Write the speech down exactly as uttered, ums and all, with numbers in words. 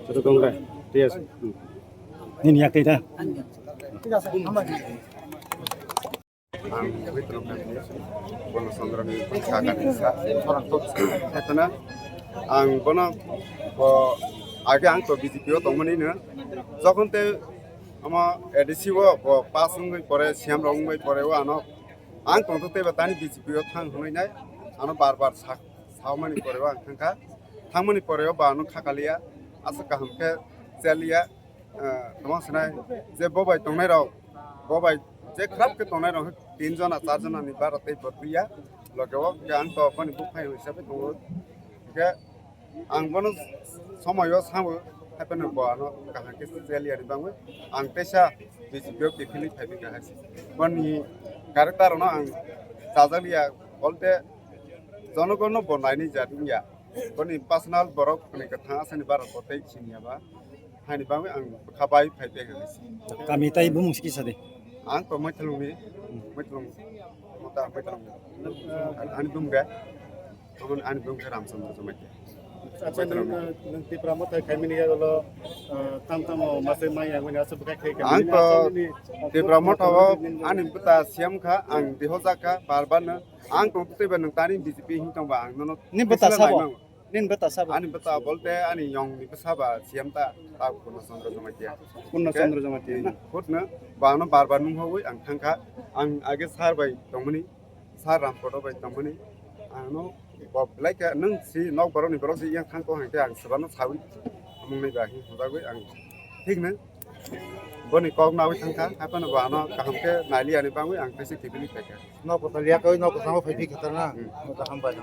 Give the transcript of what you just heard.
Joto kongrai. Thik ase. Hmm. Nini yak tei da. Ang Mitro Kandini, Bono Chandra ni kaka ni sa, sorang to sa. Hetana, ang bono, bo, age ang to B J P o tongmani no. Jokhon te ama A D C o, bo pass wngwi pore, C M rok wngwi pore o ano. Ang tongtho tei ba tani B J P o thang hwnwi nai, ano bar bar sa, saumani pore o ang thangkha. Thangmani pore o ba ano khakaliya, aswk kaham khe chaliya. Ah, tamo sinai je bo bai tongnai rok, bo bai je khrap khe tongnai rok tin jona, char jona ni bara tei bo twiya, loge o khe ang to boni buphai hisabe tongo. Khe ang bono somoyo sango, hapheno bo ano kaham khe chaliya ni bangwi ang teisa B J P o kiphilwi phaibi kahai. Boni character no ang chajaliya, bolte jonogono bo naini jat wngya. Boni personal borok ni kwthang asani bara bo tei siniya ba. Haini bagwi ang bwkha bai phai tei hwnwi si. Kami tai bumung si kisa de. Ang to Maithalungni, Maithalung, mota Maithalung. Ani bung de, ani bung khe Ramchandra Jamatia. Acha, nwng, nwng Tipra Motha khaimani yagulo, ah, tam tamo masai mai yangmani asa bwkha khai kha. Ang to Tipra Motha o ani bwta C M kha, ang dihojak kha, bar bar no. Ang tong tei ba nwng tani B J P hin tong ba ang nono. Ni bwta sabo? Nini bwta sabo? Ani bwta bolte ani yong ni bwsa ba C M ta, ta Purna Chandra Jamatia. Purna Chandra Jamatia na? Khutno ba ano bar bar nung hogwi ang thangkha. Ang age sir bai tongmani, sir Ramkoto bai tongmani. Ano bo belai khe nwng si nok borok ni borok si yang thangko hangke ang sebano sawi. Amung nai ba hin hojagwi ang thik no boni kok nawi thangkha. Haphano bo ano kaham khe naili ani bagwi ang tesi kibili khaikha. Nok kotor yakoi nok kotor phai phik khatar na. Hmm. Kaham bai.